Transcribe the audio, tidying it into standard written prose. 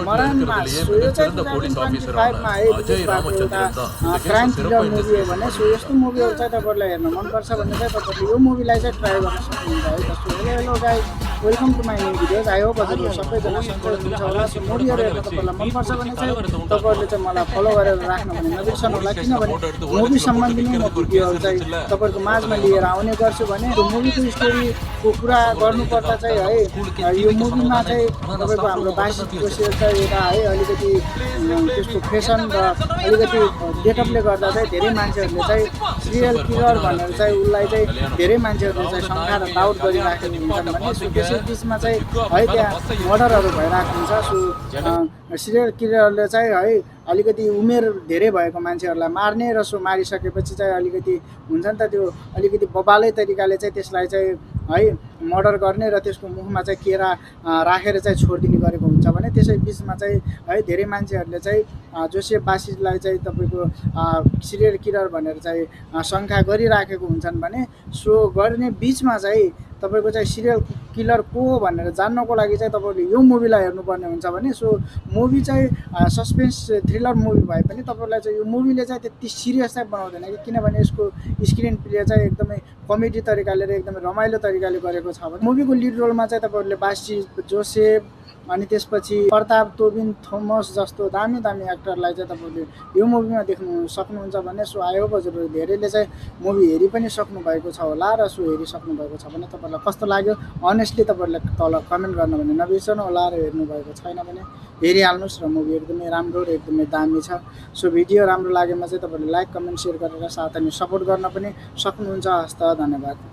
मरानमा so यो चाहिँ 2025 मा है विशेष भएको एउटा क्राइम थ्रिलर मुभी हो भने सो यस्तो मुभीहरू चाहिँ तपाईँहरूलाई हेर्न मनपर्छ भने चाहिँ तपाईँहरूले यो मुभीलाई चाहिँ ट्राई गर्न सक्नुहुन्छ है। जस्तो hello guys, welcome to my new videos. I hope हजुरहरू सबैजना सन्चै हुनुहुन्छ होला। सो मुभीहरू हेर्न तपाईँलाई मनपर्छ भने चाहिँ तपाईँहरूले चाहिँ मलाई फलो गरेर राख्नु भने नबिर्सनु होला, किनभने मुभी सम्बन्धी नै म भिडियोहरू चाहिँ तपाईँहरूको माझमा लिएर आउने गर्छु। भने त्यो मुभीको स्टोरीको कुरा गर्नुपर्दा चाहिँ है यो मुभीमा चाहिँ तपाईँको हाम्रो बासी जोसेफ चाहिँ एउटा है अलिकति त्यसको फेसन र अलिकति गेटअपले गर्दा चाहिँ धेरै मान्छेहरूले चाहिँ सिरियल किलर भनेर चाहिँ उसलाई चाहिँ धेरै मान्छेहरूले चाहिँ शङ्का र डाउट गरिराखेको हुन्छन् भने सो त्यसै बिचमा चाहिँ है त्यहाँ मर्डरहरू भइरहेको हुन्छ। सो सिरियल किलरले चाहिँ है अलिकति उमेर धेरै भएको मान्छेहरूलाई मार्ने र सो मारिसकेपछि चाहिँ अलिकति हुन्छ नि त त्यो अलिकति बबालै तरिकाले चाहिँ त्यसलाई चाहिँ है मर्डर गर्ने र त्यसको मुखमा चाहिँ केरा राखेर चाहिँ छोडिदिने गरेको हुन्छ। भने त्यसै बिचमा चाहिँ है धेरै मान्छेहरूले चाहिँ जोसेफ बासीलाई चाहिँ तपाईँको सिरियल किलर भनेर चाहिँ शङ्का गरिराखेको हुन्छन्। भने सो गर्ने बिचमा चाहिँ तपाईँको चाहिँ सिरियल किलर को हो भनेर जान्नको लागि चाहिँ तपाईँले यो मुभीलाई हेर्नुपर्ने हुन्छ। भने सो मुभी चाहिँ सस्पेन्स थ्रिलर मुभी भए पनि तपाईँलाई चाहिँ यो मुभीले चाहिँ त्यति सिरियस चाहिँ बनाउँदैन कि, किनभने यसको स्क्रिन प्ले चाहिँ एकदमै कमेडी तरिकाले र एकदमै रमाइलो तरिकाले गरेको छ। भने मुभीको लिड रोलमा चाहिँ तपाईँहरूले बासी जोसेफ अनि त्यसपछि प्रताप तोबिन थोमस जस्तो दामी दामी एक्टरलाई चाहिँ तपाईँले यो मुभीमा देख्नु सक्नुहुन्छ। भने सो आई होप हजुरहरू धेरैले चाहिँ मुभी हेरि पनि सक्नु भएको छ होला र सो हेरिसक्नु भएको छ भने तपाईँलाई कस्तो लाग्यो अनेस्टली तपाईँहरूले तल कमेन्ट गर्न भने नबिर्सनु होला। र हेर्नु भएको छैन भने हेरिहाल्नुहोस् र मुभी एकदमै राम्रो र एकदमै दामी छ। सो भिडियो राम्रो लागेमा चाहिँ तपाईँहरूले लाइक कमेन्ट सेयर गरेर साथ अनि सपोर्ट गर्न पनि सक्नुहुन्छ। हस्त, धन्यवाद।